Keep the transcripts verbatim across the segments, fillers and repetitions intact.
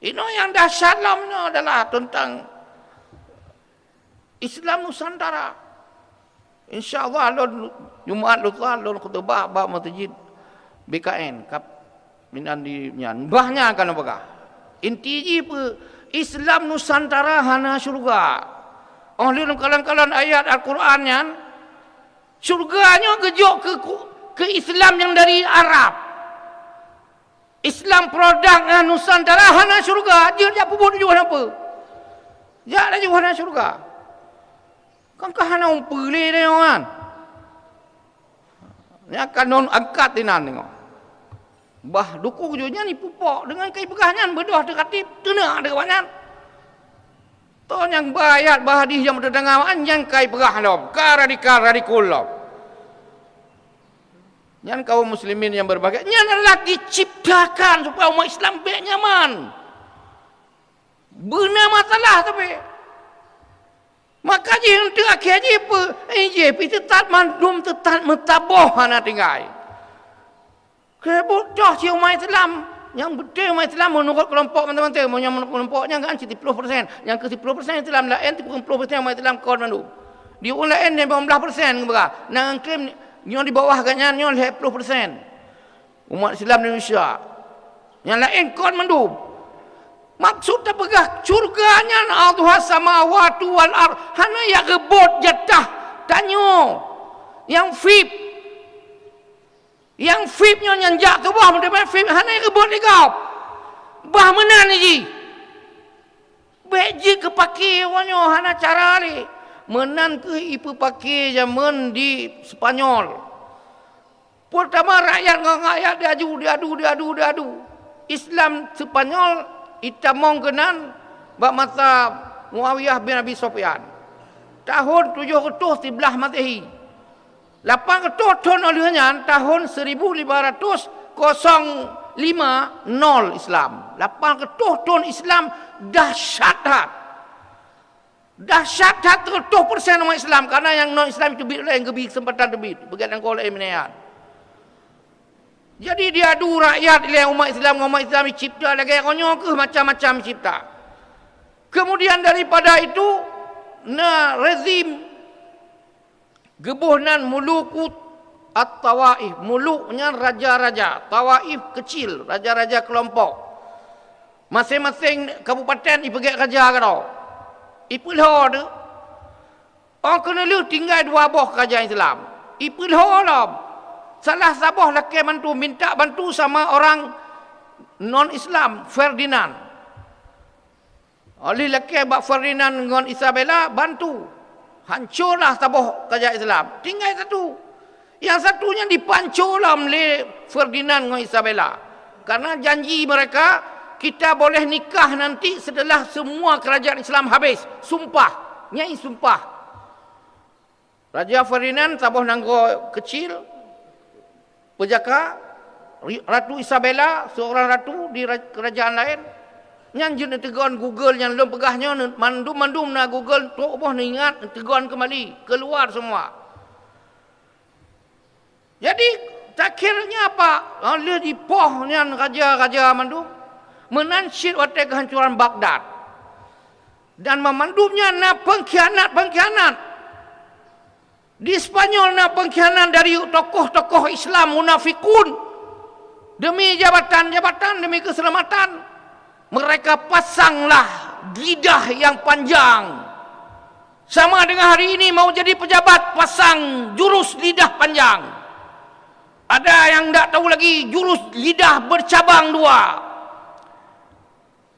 Inoe nyang dahsyat lom nyoe adalah teuntang Islam Nusantara. Insya Allah lôn Jumat lusa lôn khutubah bak masjid B K N kap minan di nyan. Bah nyan ka lôn peugah. Inti jih peue? Islam Nusantara hana syurga. Oh lôn kalon-kalon ayat Al-Quran nyan, syurga nyoe geujok keu, keu Islam nyang dari Arab. Islam produk nyan Nusantara hana syurga, jeuet jak peubuet laju hana peue. Jak laju hana syurga. Kan ka hana umpeu lé nyoe kan. Nyan ka non angkat inan deungoe. Bah dukung jih nyan ipupok deungon kai peugah nyan beudôh teukatif teunak deungon nyan. Toh nyang ba ayat ba hadis nyang meuteudanga nyan kai peugah lom, ka radikal-radikal lom. Nyan kaum muslimin yang berbahagia, nyan adalah diciptakan supaya umat Islam bèk nyaman. Beuna masalah tapi. Maka jih untuk akhé jih pe, eh, jih pi teutat mandum teutat meusaboh hana tinggai. Keu butoh cit umat Islam, nyang beutôi umat Islam meunurot keulompok mantong-mantong, meunyoe meunurot keulompok nyan kan cit siploh persen, nyang keu siploh persen Islam laén, tiga puluh persen umat Islam kon mandum. Di ureueng laén lima belas persen geupeugah, nyang klaim nyoe di bawah gobnyan nyoe lhèe ploh persen umat Islam di Indonesia. Nyang laén kon mandum. Maksud teupeugah syurga nyan arduhas samawati wal ard, hana jak reubot jatah tanyoe nyang fib. Nyang fib nyoe nyang jak keubah meudeh fib hana reubot lé gob. Bah meunan jih. Bèk jeuet keu paké uroe nyoe hana cara lé. Meunan kheueh ipeupaké jameun di Spanyol. Peurtama rakyat ngon rakyat diadu, diadu, diadu, diadu. Islam Spanyol itamong keunan bak masa Muawiyah bin Abi Sufyan. Tahun tujoh reutôh siblaih Masehi. Lapan reutôh thon óh lheueh nyan, tahun seribu lima ratus kosong lima, nol Islam. Lapan reutôh thon Islam dahsyat that. Dahsyat that, reutôh persen umat Islam, karena nyang non Islam teubiet laén, geubri keuseumpatan teubiet, peugét nanggroe laén meunan. Jadi diadu rakyat ilèe umat Islam ngon umat Islam, dicipta lagèe nyoe kheueh macam-macam cipta. Kemudian daripada itu na rezim geuboh nan mulukut at-tawaif, muluk nyan raja-raja, tawaif kecil, raja-raja kelompok. Maséng-maséng kabupaten ipeugét raja keudroe. Ipeulhô teuh. Óh keuneulheueh tinggai dua boh kerajaan Islam. Ipeulhô lom. Salah saboh lakèe bantu, minta bantu sama orang non-Islam, Ferdinand. Óh lheueh lakèe bak Ferdinand ngon Isabella bantu. Hancurlah saboh kerajaan Islam. Tinggai satu. Nyang satu nyan dipanco lom lé Ferdinand ngon Isabella. Karena janji mereka, "Kita boleh nikah nanti setelah semua kerajaan Islam habis." Sumpah. Nyan sumpah. Raja Ferdinand saboh nanggroe kecil, peujaka, Ri-, Ratu Isabella seorang ratu di ra-, kerajaan laén. Nyan jeuet neuteugon Google nyang lôn peugah nyoe, neu-, mandum-mandum na Google, trok boh neuingat, neuteugon keumbali, keuluar semua. Jadi, takhirnya apa? Óh lheueh jipoh nyan raja-raja mandum, meunan cit watèe keuhancuran Baghdad. Dan banmandum nyan na peungkhianat-peungkhianat. Di Spanyol na peungkhianat dari tokoh-tokoh Islam munafikun. Demi jabatan-jabatan, demi keuseulamatan, mereka pasanglah lidah yang panjang. Sama dengan hari ini mau jadi pejabat, pasang jurus lidah panjang. Ada yang ndak tahu lagi jurus lidah bercabang dua.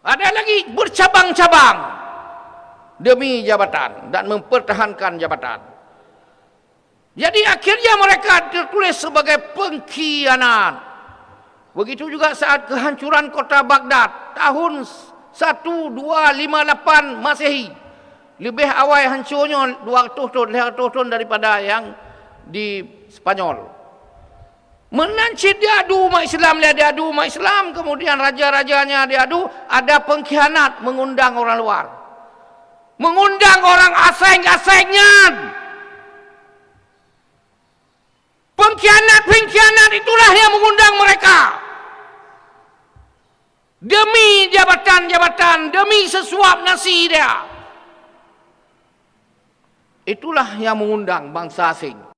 Ada lagi bercabang-cabang demi jabatan dan mempertahankan jabatan. Jadi akhirnya mereka tertulis sebagai pengkhianat. Begitu juga saat kehancuran kota Baghdad tahun satu dua lima lapan Masehi. Lebih awai hancurnya dua ratus tahun, lhèe ratus tahun daripada yang di Spanyol. Meunan cit diadu umat Islam, lé diadu umat Islam, kemudian raja-rajanya diadu, ada pengkhianat mengundang orang luar. Mengundang orang asing-asing nyan. Pengkhianat-pengkhianat itulah yang mengundang mereka. Demi jabatan-jabatan, demi sesuap nasi dia. Itulah yang mengundang bangsa asing.